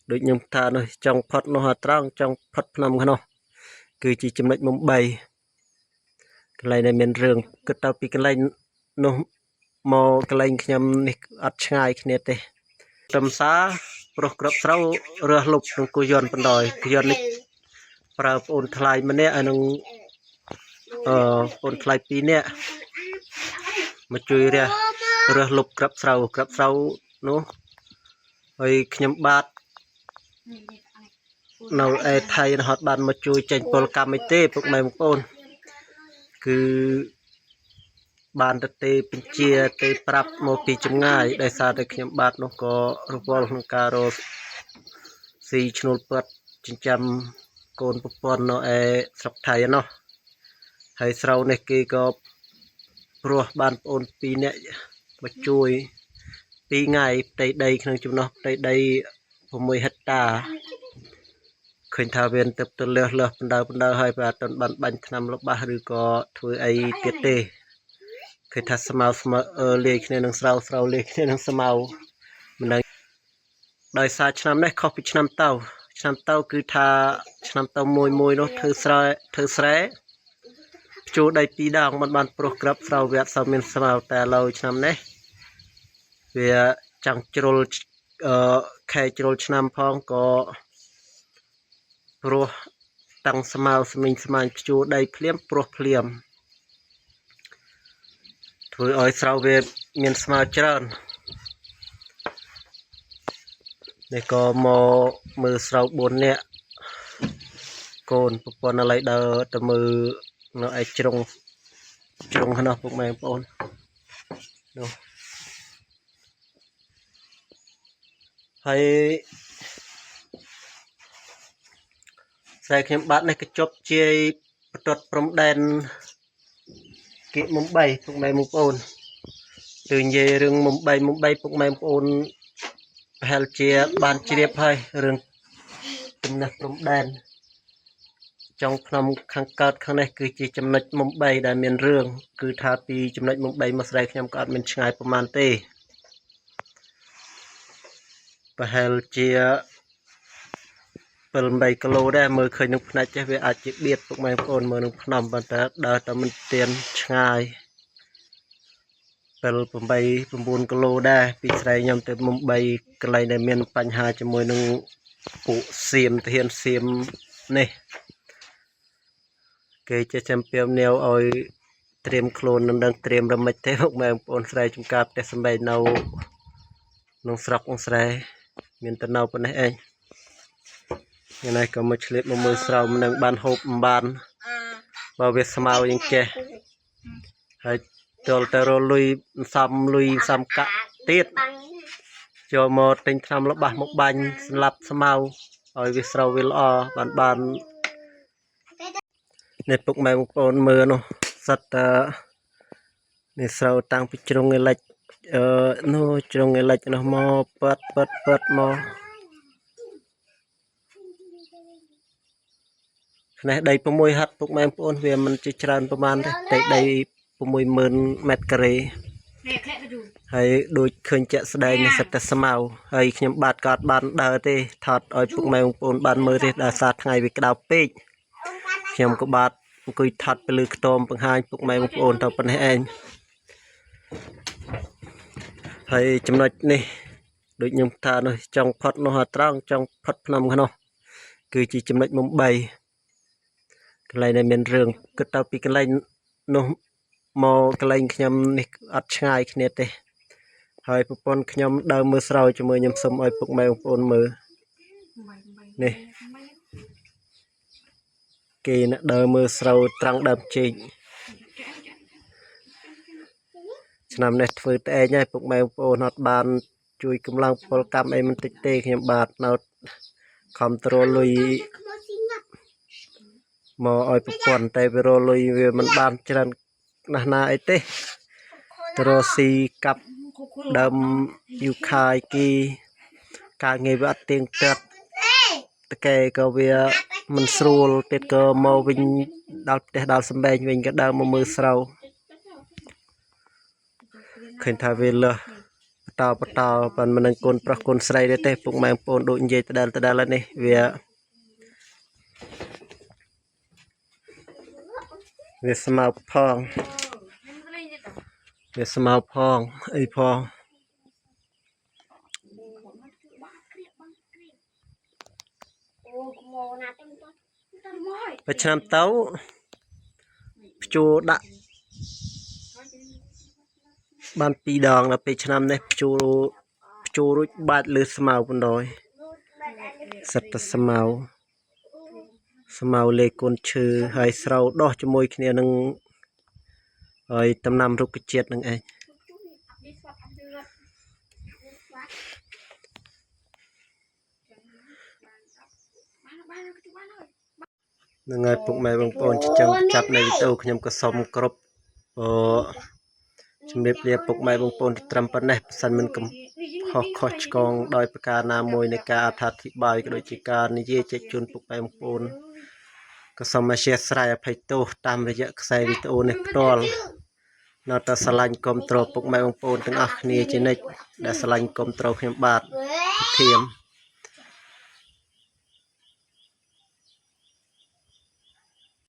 ដូចខ្ញុំថានោះចង់ផុតនោះអាត្រង់ចង់ផុតភ្នំនោះគឺជាចំណុចមុំ3កន្លែងដែលមានរឿងគិតទៅពីកន្លែងនោះមកកន្លែងខ្ញុំនេះអត់ឆ្ងាយគ្នាទេត្រឹមសារប្រុសក្របស្រូវរើសលុបក្នុងគោយន្តបណ្ដោយគោយន្តនេះប្រើប្អូនថ្លៃម្នាក់ហើយនឹងអឺប្អូនថ្លៃពីរនាក់មកជួយរះរើសលុបក្របស្រូវក្របស្រូវនោះហើយខ្ញុំបាទនៅឯថៃរហត់បានមកជួយចេញពលកម្មអីទេពុកម៉ែបងប្អូនគឺបានទៅទេបញ្ជាទេប្រាប់មកពីចម្ងាយដោយសារតែខ្ញុំបាទនោះក៏រវល់ក្នុងការរកស៊ីឈ្នួលពត់ចិញ្ចឹមកូនប្រពន្ធនៅឯស្រុកថៃនោះហើយស្រូវនេះគេក៏ព្រោះបានប្អូនពីរនាក់មកជួយ2ថ្ងៃផ្ទៃដីក្នុងចំណោះផ្ទៃដី6ហិកតាឃើញថាវាទៅទៅលះលះបណ្ដៅបណ្ដៅហើយបើអត់ទាន់បានបាញ់ថ្នាំល្បះឬក៏ធ្វើអីទៀតទេឃើញថាស្មៅស្មៅអឺលាយគ្នានឹងស្រូវស្រូវលាយគ្នានឹងស្មៅមិនដឹងដោយសារឆ្នាំនេះខុសពីឆ្នាំទៅឆ្នាំទៅគឺថាឆ្នាំទៅមួយមួយនោះធ្វើស្រែធ្វើស្រែភ្ជួរដីពីរដងមិនបានព្រោះក្របស្រូវវាអត់សូវមានស្មៅតែឥឡូវឆ្នាំនេះវាចង់ជ្រុលអឺខែជ្រុលឆ្នាំផងក៏ព្រោះតាំងស្មៅស្មិញស្មាញភ្ជួរដីភ្លាមព្រោះភ្លាមធ្វើឲ្យស្រូវវាមានស្មៅច្រើននេះក៏មកមើលស្រូវ4នាក់កូនប្រពន្ធឥឡូវដើរទៅមើលនៅឯជ្រុងជ្រុងនោះពុកម៉ែបងប្អូននោះហើយស្រែខ្ញុំបាទនេះកញ្ចប់ជាយបន្ទាត់ព្រំដែនគៀកមុំ3ពុកម៉ែបងប្អូនគឺនិយាយរឿងមុំ3មុំ3ពុកម៉ែបងប្អូនប្រហែលជាបានជ្រាបហើយរឿងចំណេះព្រំដែនចុងភ្នំខាងកើតខាងនេះគឺជាចំណុចមុំ3ដែលមានរឿងគឺថាពីចំណុចមុំ3មកស្រែខ្ញុំក៏អត់មានឆ្ងាយប្រហែលទេប្រហែលជា7 8គីឡូដែរមើលឃើញនឹងផ្នែកចេះវាអាចជាបៀតពុកម៉ែបងប្អូនមើលនឹងភ្នំប៉ុន្តែដើរតែមិនទៀនឆ្ងាយ7 8 9គីឡូដែរពីស្រែខ្ញុំទៅមុំ3កន្លែងដែលមានបញ្ហាជាមួយនឹងពួកសៀមទាហានសៀមនេះគេចេះចាំពៀវនាវឲ្យត្រៀមខ្លួននឹងដឹងត្រៀមរមិចទេពុកម៉ែបងប្អូនស្រែចំការផ្ទះសំបែងនៅក្នុងស្រុកក្នុងស្រែមានតែនៅប៉ុណ្ណេះឯងថ្ងៃនេះក៏មកឆ្លៀតមកមើលស្រូវមិននឹងបានហូបមិនបានបើវាស្មៅយ៉ាងចេះហើយទល់តែរលុយសំលុយសំកាក់ទៀតចូលមកទិញថ្នាំល្បះមកបាញ់សម្លាប់ស្មៅឲ្យវាស្រូវវាល្អបានបាននេះពុកម៉ែបងប្អូនមើលនោះសិតតនេះស្រូវតាំងពីជ្រុងឯលិចអឺនោះជ្រុងឯលិចនោះមកប៉ាត់ប៉ាត់ប៉ាត់មកខ្នេះដី6ហិតពុកម៉ែបងប្អូនវាមិនជាច្រើនប្រហែលទេតែដី60000ម៉ែត្រការ៉េ នេះធ្លាក់ទៅយូរ ហើយដូចឃើញជាក់ស្ដែងនេះសិតតែស្មៅហើយខ្ញុំបាទក៏អត់បានដើរទេថតឲ្យពុកម៉ែបងប្អូនបានមើលទេដោយសារថ្ងៃវាក្តៅពេកខ្ញុំក៏បាទអង្គុយថតទៅលើខ្ទមបង្ហាញពុកម៉ែបងប្អូនទៅប៉ុណ្ណេះឯងហើយចំណុចនេះដូចខ្ញុំថានោះចង់ផុតនោះអាត្រង់ចង់ផុតភ្នំនោះគឺជាចំណុចមុំ3កន្លែងដែលមានរឿងគិតទៅពីកន្លែងនោះមកកន្លែងខ្ញុំនេះអត់ឆ្ងាយគ្នាទេហើយប្រពន្ធខ្ញុំដើរមើលស្រូវជាមួយខ្ញុំសូមឲ្យពុកម៉ែបងប្អូនមើលនេះគេអ្នកដើរមើលស្រូវត្រង់ដើមចេកឆ្នាំនេះធ្វើតែឯងហើយពុកម៉ែបងប្អូនអត់បានជួយកម្លាំងពលកម្មអីមិនតិចទេខ្ញុំបាទនៅខំទ្រលុយមកឲ្យប្រពន្ធតែវារលុយវាមិនបានច្រើនណាស់ណាអីទេទ្រស៊ីកាប់ដើមយូខាយគីការងារវាអត់ទៀងទាត់តកែក៏វាមិនស្រួលទៀតក៏មកវិញដល់ផ្ទះដល់សំបែងវិញក៏ដើរមកមើលស្រូវឃើញថាវាលើស បន្តបន្តប៉ុន្តែមិននឹងកូនប្រុសកូនស្រីទេទេពុកម៉ែបងប្អូនដូចនិយាយដដែលដដែលហើយនេះវាវាស្មៅផងវាស្មៅផងអីផង អូក្មោណាទៅទៅទៅមក បើឆ្នាំទៅភ្ជួរដាក់បានពីរដងដល់ពេលឆ្នាំនេះភ្ជួរភ្ជួររួចបាច់លើស្មៅបណ្ដោយសិតតែស្មៅស្មៅលេកូនឈើហើយស្រូវដោះជាមួយគ្នានឹងហើយដំណាំរុក្ខជាតិនឹងឯង នឹងហើយពុកម៉ែបងប្អូនចិញ្ចឹមចាប់នៅវីដេអូខ្ញុំក៏សូមគ្រប់អឺជំរាបលាពុកម៉ែបងប្អូនត្រឹមប៉ុណ្ណេះប្រសិនមិនកំហុសខុសឆ្គងដោយប្រការណាមួយនៃការអត្ថាធិប្បាយក៏ដូចជាការនិយាយចែកជូនពុកម៉ែបងប្អូនក៏សូមអធ្យាស្រ័យអភ័យទោសតាមរយៈខ្សែវីដេអូនេះផ្ទាល់នៅតែស្រឡាញ់គាំទ្រពុកម៉ែបងប្អូនទាំងអស់គ្នាជានិច្ចដែលស្រឡាញ់គាំទ្រខ្ញុំបាទធៀម។